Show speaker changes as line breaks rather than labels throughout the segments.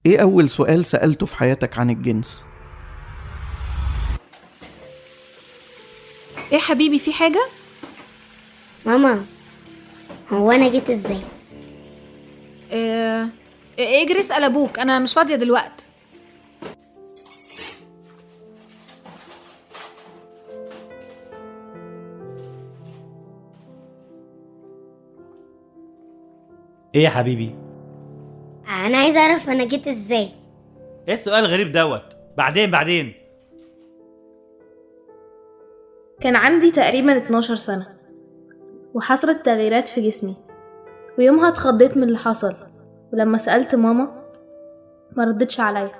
إيه أول سؤال سألته في حياتك عن الجنس؟
ايه حبيبي، في حاجة؟
ماما، هو انا جيت ازاي؟
إيه، اجري اسأل ابوك، انا مش فاضية دلوقتي.
ايه يا حبيبي؟
انا عايز اعرف انا جيت ازاي.
ايه السؤال الغريب دوت؟ بعدين.
كان عندي تقريبا 12 سنة وحصلت تغييرات في جسمي، ويومها اتخضيت من اللي حصل، ولما سألت ماما ما ردتش عليا.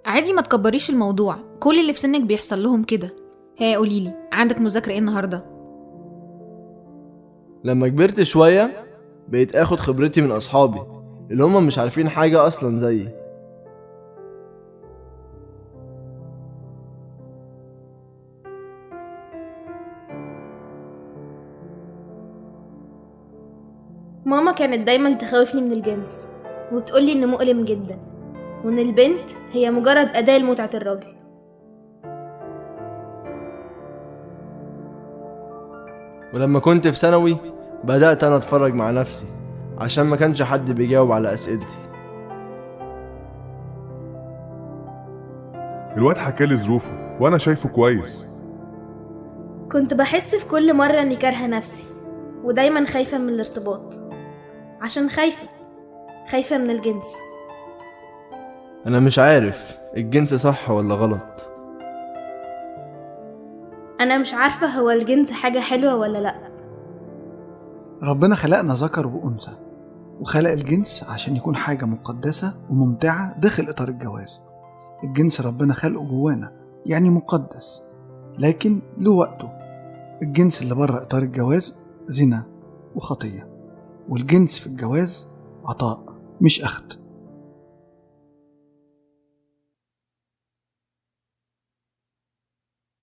عادي، ما تكبريش الموضوع، كل اللي في سنك بيحصل لهم كده. هي قوليلي، عندك مذاكرة ايه النهاردة؟
لما كبرت شوية بقيت اخد خبرتي من اصحابي اللي هم مش عارفين حاجة اصلا زيي.
ماما كانت دايما تخوفني من الجنس وتقولي انه مؤلم جدا، وان البنت هي مجرد أداة لمتعة الراجل.
ولما كنت في ثانوي بدأت انا اتفرج مع نفسي عشان ما كانش حد بيجاوب على اسئلتي.
الواد حكالي ظروفه وانا شايفه كويس.
كنت بحس في كل مرة اني كارهة نفسي، ودايما خايفة من الارتباط عشان خايفة من الجنس.
انا مش عارف الجنس صح ولا غلط.
انا مش عارفة هو الجنس حاجة حلوة ولا لأ.
ربنا خلقنا ذكر وأنثى، وخلق الجنس عشان يكون حاجة مقدسة وممتعة داخل إطار الجواز. الجنس ربنا خلقه جوانا، يعني مقدس، لكن له وقته. الجنس اللي بره إطار الجواز زنا وخطية، والجنس في الجواز عطاء مش أخذ.